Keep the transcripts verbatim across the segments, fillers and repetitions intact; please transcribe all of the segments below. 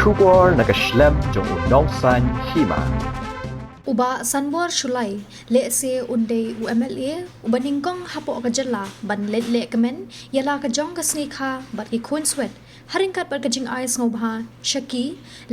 Khubor na ka shlem jong u nongsan hima. U Bah Sanbor Shullai, lehse un dei u M L A uba nyngkong hapoh ka jylla ban leit lehkmen ïa la ka jong ka sngi kha bad ki khun swet, ha ryngkat bad ka jingai sngewbha sha ki,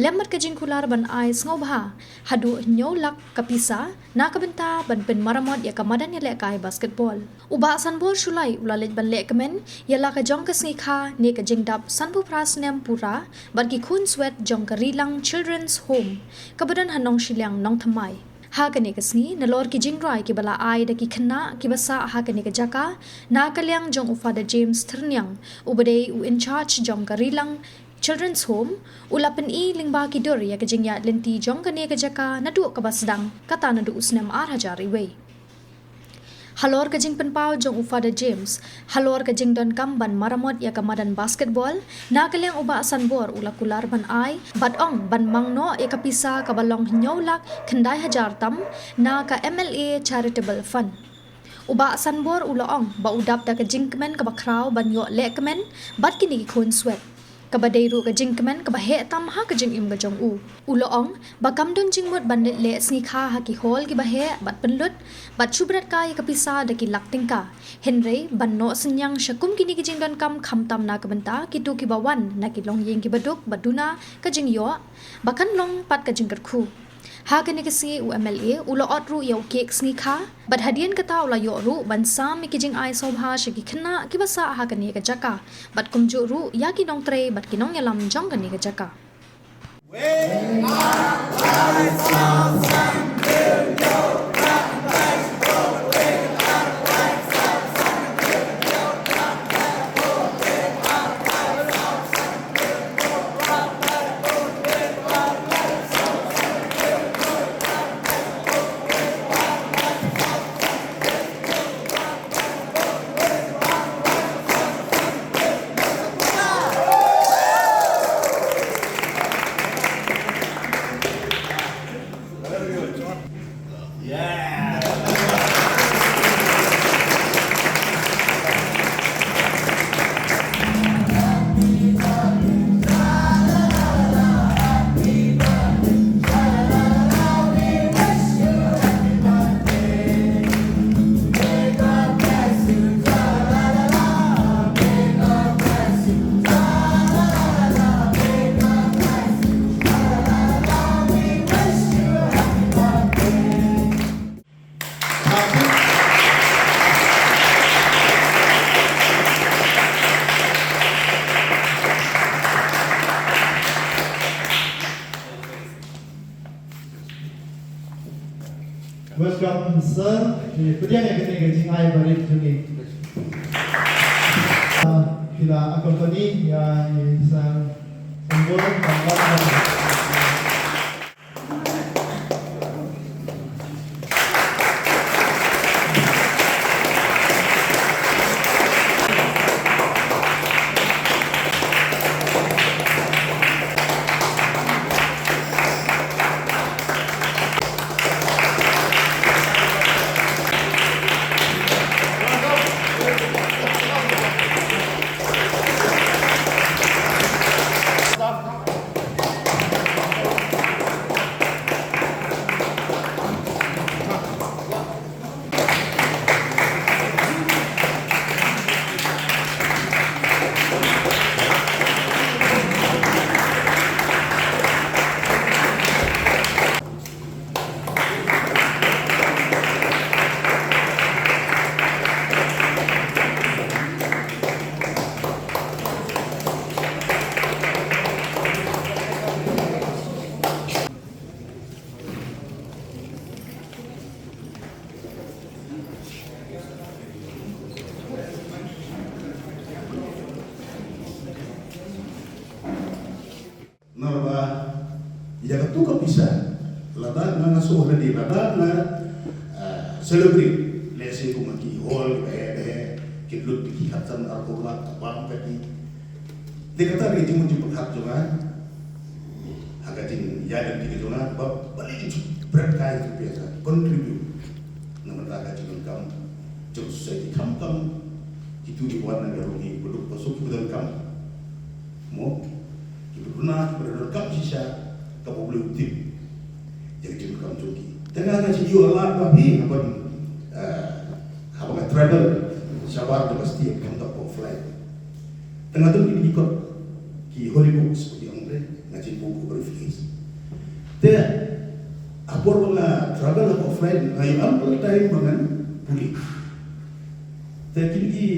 lem bad ka jingkular ban ai sngewbha haduh hynñiew lak ka pisa na ka bynta ban pynmaramot ïa ka madan ïalehkai basketball. U Bah Sanbor Shullai u la leit ban lehkmen ïa la ka jong ka sngi kha ne ka jingdap sanphew phra snem pura bad ki khun swet jong ka Rilang Children's Home, kaba don ha Nongshiliang, Nongthymmai. Ha kane ka sngi, nalor ki jingrwai kiba la ai da ki khynnah kiba sah ha kane ka jaka, na ka liang jong u Father James Thyrniang, uba dei u in charge jong ka Rilang Children's Home, u la pyni lyngba ki dur ïa ka jingïaid lynti jong kane ka jaka naduh kaba sdang, kata naduh u snem ar hajar wei. Halor ka jingpynpaw jong u Father James halor ka jingdonkam ban maramot ïa ka madan basketball, na ka liang u Bah Sanbor u la kular ban ai bad ong ban mang noh ïa ka pisa kaba long hynñiew lak khyndai hajar tam na ka M L A Charitable Fund. U Bah Sanbor u la ong ba u dap da ka jingkmen kaba khraw ban ïoh lehkmen bad kine ki khun swet, kaba dei ruh ka jingkmen kaba heh tam ha ka jingim ka jong u. U la ong ba kam don jingmut ban leit leh sngi kha ha ki hall kiba heh bad pynlut bad shu bret kai ïa ka pisa da ki lak tyngka, hynrei ban noh synñiang sha kum kine ki jingdonkam khamtam na ka bynta kito kiba wan na ki longïing kiba duk bad duna ka jingïoh ba kan long pat ka jingkyrkhu. Ha kane ka sngi u M L A u la ot ruh ïa u kek sngi kha bad hadien kata u la ïoh ruh ban sam ïa ki jingai sngewbha sha ki khynnah kiba sah ha kane ka jaka bad kumjuh ruh ïa ki nongtrei bad ki nongïalam jong kane ka jaka. Welcome, sir. Ngi pdiang ïa kane ka jingai barit jong ngi. Ah, phi la accompany ïa i sir Sanbor, Sanbor. Namar ba ïa katu ka pisa, lada nga nga shu ready, lada nga, ah, celebrate, lehse kum ki hall, ba heh, ba heh, ki lut ki khatsan arphew lak, ka bam ka ti. Te kata ka jingmut jingpyrkhat jong nga ha ka jingïaid lynti ka jong nga, ba balei ngin shu bret kai ki pisa, contribute na ka bynta ka jingdonkam jong society, khamtam kito kiba wan na ka ri, kiba duk ba suk, kiba donkam. Mo, kiba duk Na ki ba donkam shisha kaba U Blei u tip ïa ka jingdonkam jong ki. Te nga nga shu ïoh lad ba phi haba, eh, haba nga travel shabar da ba stie kam da ko flight. Te nga don ki kot ki holy books ki ong te nga jingbuh ko briefcase. Te ha por ba nga travel ha ko flight nga ïoh ample time ba ngan pule. Te kine ki,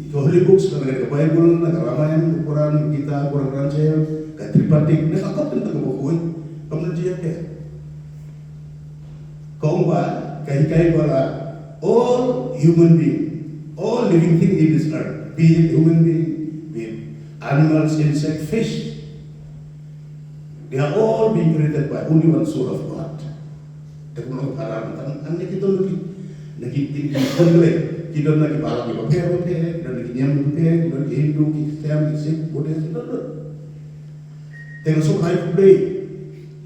ki holy books, na ka Bible, na ka Ramayan, ka Quran, ka Gita, Quran Granth Sahib, ka Tripatik, na ka kot kynta kaba khuid, kam don jingïapher. Ka ong ba, ka hikai ba la, all human being, all living thing in this earth, be it human being, be it animals, insect, fish, they are all being created by only one soul of God. Te kumno ka para tang an ne ki don ki, na ki tin ki don le, ki don na ki balang ki bapher bapher, ki don na ki niam bapher, ki don ki Hindu, ki Christian, ki Sikh, Buddhist, ki don don. Te nga sngewbha ai khublei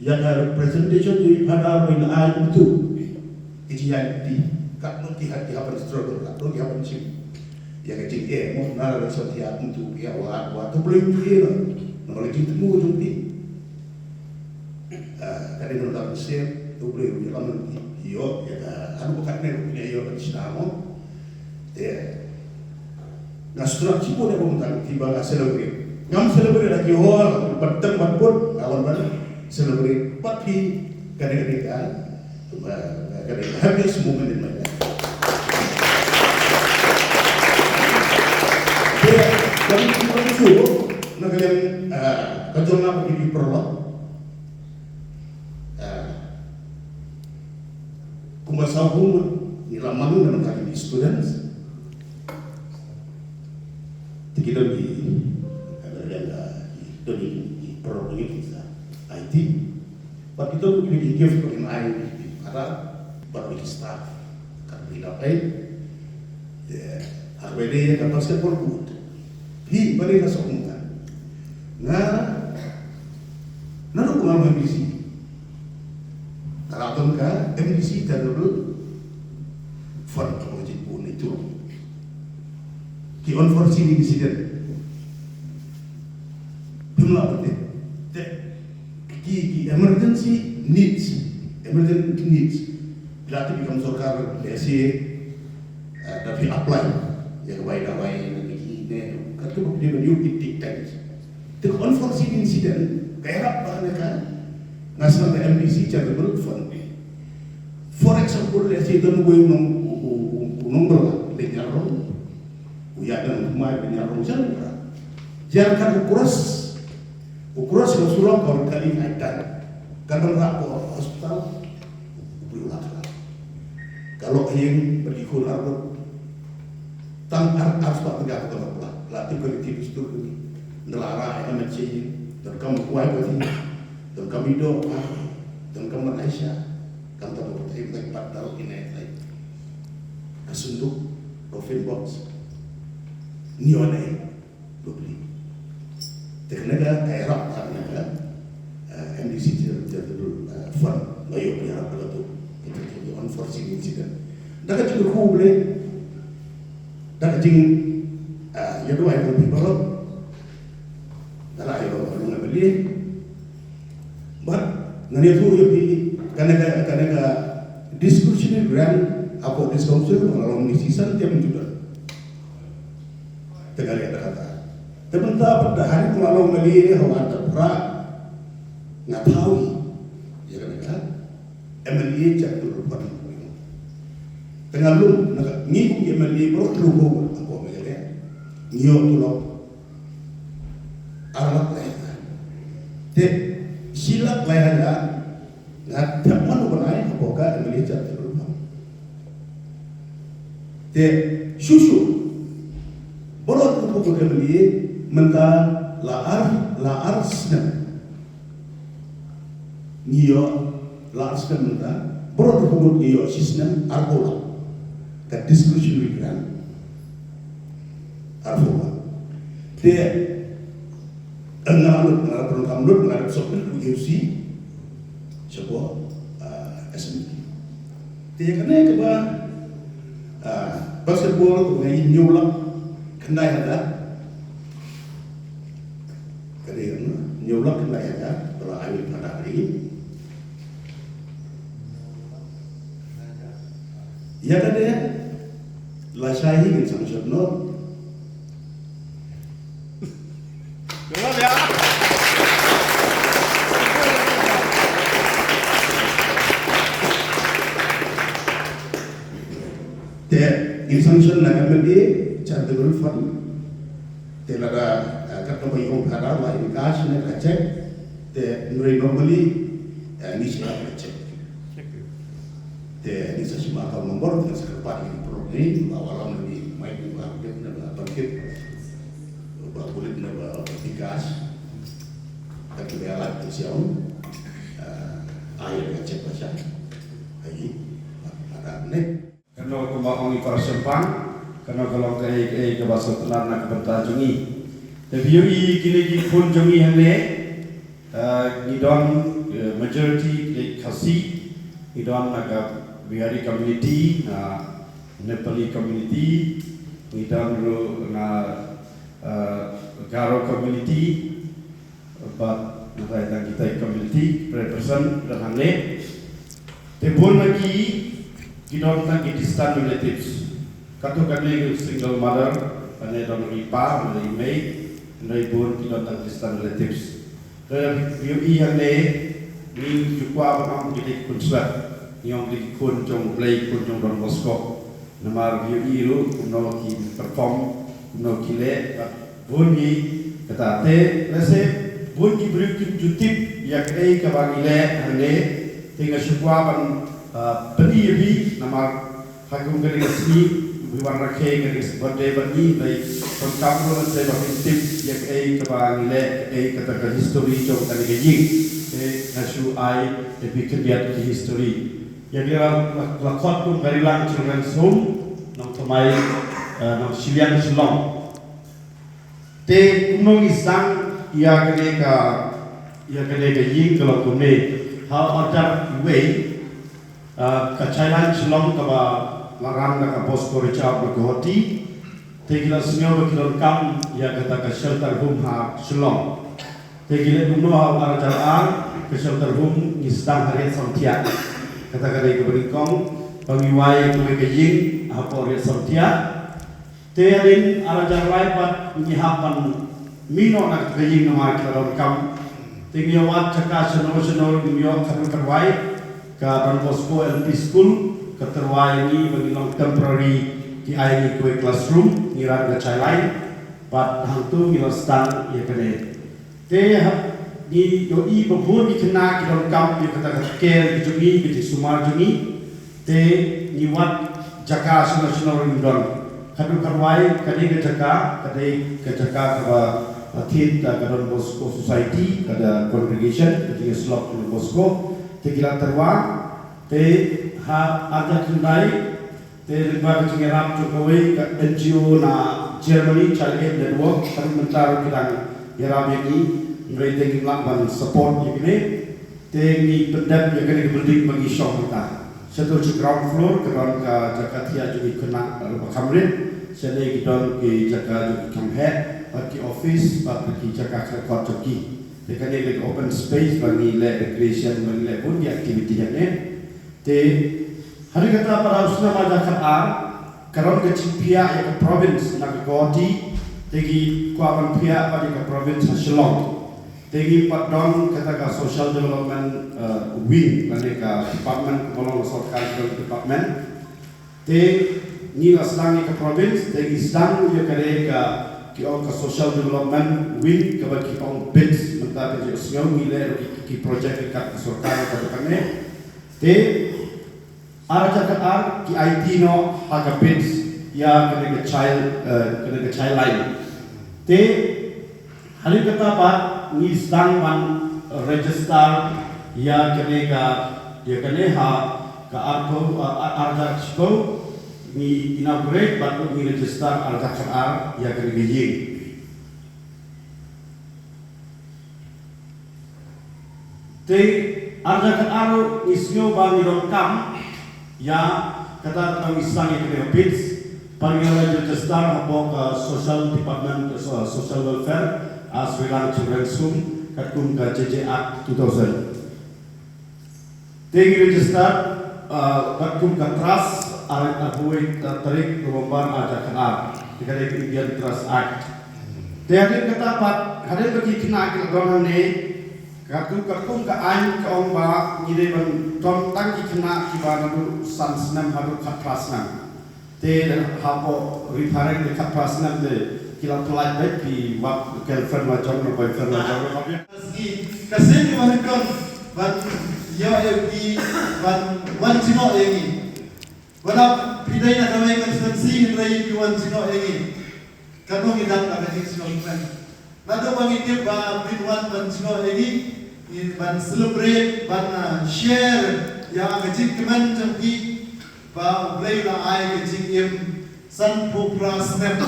ïa ka representation jong i Phadar ba in ai kumtu. Ki jingïaid lynti, katno ki hap, ki hap ban struggle, katno ki hap ban shim ïa ka jingeh, mo, na la ka sngewthuh kumtu, ïa, wa, wa, to Blei u ïa, namar ka jingthmu jong phi. Ah, ka dei ka donkam shisha, to Blei u ïalam ïa ka, haduh ba katne ruh phin ïoh ka jingshna mo. Te nga sngewthuh shibun ïa ka bynta kaba nga celebrate. Ngam celebrate ha ki hall, bad tang bad put, nga wan ban celebrate. Bad phi, ka dei ka dei ka, ka dei ka happiest moment in my life. Te, bad phi, bad phi, na ka liang, ah, ka jong nga bad phi paralok. Ah, kumba saw kum ngi la manu na ka ki students. Te ki don ki, ah, don ki, ki paralok ki sa I T. Bad ki don ki gift ba kin ai ki para, bad ki staff. Ka ki da ai. Te, haba ïadei ïa ka basketball court. Phi, balei nga sngewthuh kumta? Nga, naduh ba nga long M D C, nga la don ka M D C Charitable Fund, kaba jingpynïaid. Ki unforeseen incident. Phim lah ban tip. Te, ki, ki emergency needs, emergency needs. Phi la tip ïa ka kam sorkar, lehse, eh, da phi apply ïa ka bai dawai, ïa ka kine, katkum ba phi dei ban ïoh ki tik tank. Te ka unforeseen incident ka ïarap ba na ka, nga sngewthuh ka M D C Charitable Fund. For example, lehse don uwei u nong, u, u, u, u nongbylla, leit ñiar rong. U ïaid na u mai ba ñiar rong jan ka. Jan ka u cross. U cross ka surok ka kali ai tan. Ka dang rah ko hospital. U briew la ka. Ka lok ïing bad ki khun ar ngut. Tang ar, ar spah tyngka ka dang pla. La tip ka ki tip stur ni. Nda la rah ai ka met ïing. Donkam u kwai ba ti. Donkam i doh. Donkam ban ai sha. Kam tam ba tai ba tai pat dal ine tai. Ka sunduk, coffin box. Ngi wan ai. Public. Te kane ka, ka ïarap ka kane ka, eh, M D C Charitable, eh, Fund, nga ïoh ïarap ka tu. Kita tu unforeseen incident. Da ka jingkyrkhu Blei, da ka jing, eh, ïaduwai kum phi baroh. Nga la ïoh ruh nga beli. Bad ngan ïathuh ïa phi, kane ka, kane ka discretionary grant hapoh District Council, nga la long M D C san tiang juda. Te nga leh da kata. Te mynta pat da ha ri ka la long M L A hawa ta pra nga thaw ïa kane ka M L A Charitable Fund. Te nga lum na ka ngi kum ki M L A baroh tru ko ko me le ngi ïoh tulop ar lak lai hajar. Te shi lak lai hajar nga thep man u ban ai hapoh ka M L A Charitable Fund. Te shuh shuh baroh tu pukul M L A mynta la ar, la ar snem. Ngi ïoh la ar snem mynta baroh tu pukul ngi ïoh shi snem arphew lak. Ka discretionary grant arphew lak. Te nga la lut, nga la lut, nga la lut, nga la lut sopil u U C. Sha ko, ah, S M T. Te kane kaba, ah, basketball kaba ngi ñiew lak khyndai hajar. Kane, hmm, Yow lak na ya ka, bala ani pada hari. Ya ka de, la shai hi ngin sanction no. Te, ngin sanction na ka M L A charitable fund. Te lada, eh, katno ba ïoh phara la in cash ne ka check. Te ngi normally, eh, ngi shim ka check. Te ngi sa shim account number, te sa kyrpad ïa ki paralok ngi ba wallam ngi mai ki ba kit ne ba ban kit. Ba bulit ne ba bikash. Te ki ba lak te siaw. Eh, ai ka check ba sha. Ai, ada ne. Kano kumba ong i para shempang, kano ka long kaei kaei kaba sngewtynnat na ka bynta jong ngi. Te phi ïohi kine ki khun jong ngi hangne, eh, ngi don, eh, majority ki dei Khasi, ngi don na ka Bihari community, na Nepali community, ngi don ruh na, eh, Garo community, bad na tai tang kita community represent da hangne. Te bun na ki, ki don tang ki distant relatives. Katto katne ki single mother, lane don i pa, lane i mei, hynrei bun ki don tang distant relatives. Te ïohi hangne, ngi ju kwah ban ong ki dei ki khun swet, ngi ong ki dei ki khun jong U Blei, khun jong Don Bosco. Namar ïohi ruh kumno ki perform, kumno ki leh, bad bun ngi kata te, lehse bun ki briew kim ju tip ïa kaei kaba ngi leh hangne, te nga shu kwah ban, ah, pyni ïa phi, namar ha kum kane ka sngi, phi wan rakhe kane ka birthday bad ngi, dei donkam ruh lehse ba phin tip ïa kaei kaba ngi leh, kaei kata ka history jong kane ka ïing. Te nga shu ai ïa phi khyndiat ka history. Ïa kane la, la, la khot kum Karilang Children's Home, Nongthymmai, eh, Nongshiliang, Shillong. Te kumno ngi sdang ïa kane ka, ïa kane ka ïing ka long kumne. Ha u arhajar wei, eh, ka Childline Shillong kaba la run da ka Bosco Richard na Guwahati. Te ki la sngew ba ki donkam ïa kata ka shelter home ha Shillong. Te ki leh kumno ha u arhajar ar, ka shelter home ngi sdang ha Riat Samthiah. Kata ka dei kaba nyngkong, ba ngi wai kawei ka ïing hapoh Riat Samthiah. Te hadien arhajar lai pat ngi hap ban mih noh na kata ka ïing namar ki la donkam. Te ngi ïa wad jaka shano shano ngi ïoh khatduh khatwai, ka Don Bosco L P School ka tyrwa ïa ngi ba ngin long temporary, ki ai ngi kawei classroom, ngi run ka Childline. Bad hangto ngi la sdang ïa kane. Te ha, ngi ïohi ba bun ki khynnah ki donkam ïa kata ka care ka jong ngi, ka jingsumar jong ngi. Te ngi wad jaka shano shano ruh ngi don. Khatduh khatwai, ka dei ka jaka, ka dei ka jaka kaba la thied da ka Don Bosco Society, ka da congregation, ka jingïasyllok Don Bosco. Te ki la tyrwa, te ha arhajar khyndai, te lyngba ka jingïarap jong kawei ka N G O na Germany, Child Aid Network, ka mynta ruh ki dang ïarap ïa ngi, hynrei te ngim lah ban support ïa kine. Te ngi pyndep ïa kane ka building ba ngi shong mynta. Shato sha ground floor ka don ka jaka thiah jong ki khynnah ruh ba kham rit. Shane ki don ki jaka jong ki kham heh, bad ki office, bad ki jaka kyrkot jong ki. Te kane ka open space ba ngi leh recreation, ba ngi leh bun ki activity hangne. Te hadien kata pat ha u snem arhajar khatar, ka don ka jingphiah ïa ka province na ka Guwahati, te ki kwah ban phiah pat ïa ka province ha Shillong. Te ngi pat don kata ka social development, eh, wing, lane ka department kaba long sorkar ka department. Te ngi la sdang ïa ka province, te ngi sdang ïa kane ka, ki ong ka social development wing, kaba ki ong bids, mynta ka jingsngew ngi leh ki, ki project ka sorkar ka kane. Te arhajar khatar ki aiti noh ha ka bids ïa kane ka child, eh, kane ka Childline. Te hadien kata pat ngi sdang ban register ïa kane ka, ïa kane ha ka arphew, eh, arhajar shiphew ngi inaugurate bad ngi register arhajar khatar ïa kane ka ïing. Te arhajar khatar ngi sngew ba ngi donkam ïa kata, kata ngi sdang ïa kane ka bids, ba ngi la register hapoh ka social department, so-, social welfare, ah, Srilang Children's Home, Katkum ka J J Act two thousand. Te ngi register, uh, katkum ka trust, ar, arphew wei tarik November ar hajar khatar. Te ka dei ka Indian Trust Act. Te hadien kata pat, hadien ba ki khynnah ki la don hangne, katkum, katkum ka aiñ ka ong ba ngi dei ban don tang ki khynnah kiba naduh san snem haduh khatphra snem. Te hapoh ri phareng te khatphra snem te ki la pyllait beit, ki wad girlfriend la jong, boyfriend la jong. Ka sien, ka sien ki wan kong ban ïoh ïa ki, ban wan jngoh ïa ngi. Wat la phi dei na kawei ka constituency hynrei phi wan jngoh ïa ngi. Katno ngi dap da ka jingsngewkmen. Naduh ba ngi tip ba phin wan ban jngoh ïa ngi, ngi ban celebrate, ban, ah, share ïa ka jingkmen jong phi ba U Blei u la ai ka jingim sanphew phra snem.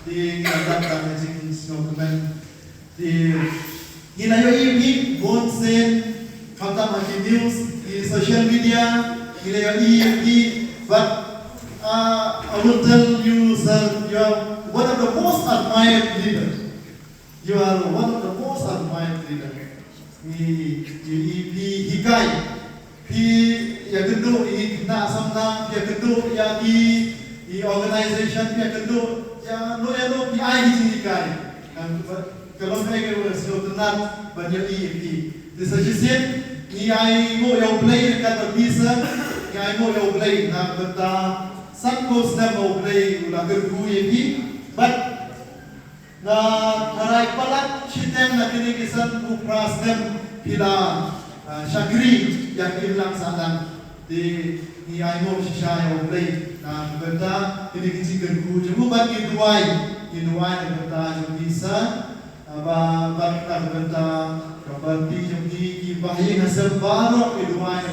Te ngi la dap da ka jingsngewkmen. Te ngi la ïohi ïa phi bun sien, khamtam ha ki news, ki social media, ngi la ïohi ïa phi, but, uh, I will tell you, sir, you are one of the most admired leader. You are one of the most admired leader. Ngi, ngi ïohi phi hikai, phi ïakynduh ïa ki khynnah samla, phi ïakynduh ïa ki, ki organization, phi ïakynduh ïa no ïa no, phi ai ki jinghikai. Ka long kaei kaba sngewtynnat ban ïohi ïa phi. Te sa shisien ngi ainguh ïa U Blei ryngkat bad phi sir, ngi ainguh ïa U Blei na ka bynta sanphew snem ba U Blei u la kyrkhu ïa phi. Bad nga tharai palat shiteng na kine ki sanphew phra snem phi la, ah, shakri ïa ka imlang sahlang. Te ngi ainguh shisha ïa U Blei na ka bynta kine ki jingkyrkhu jong u bad ngi duwai, ngi duwai na ka bynta jong phi sir, ah, ba, bad na ka bynta ka party jong phi, ki bahaïing hasem baroh ngi duwai na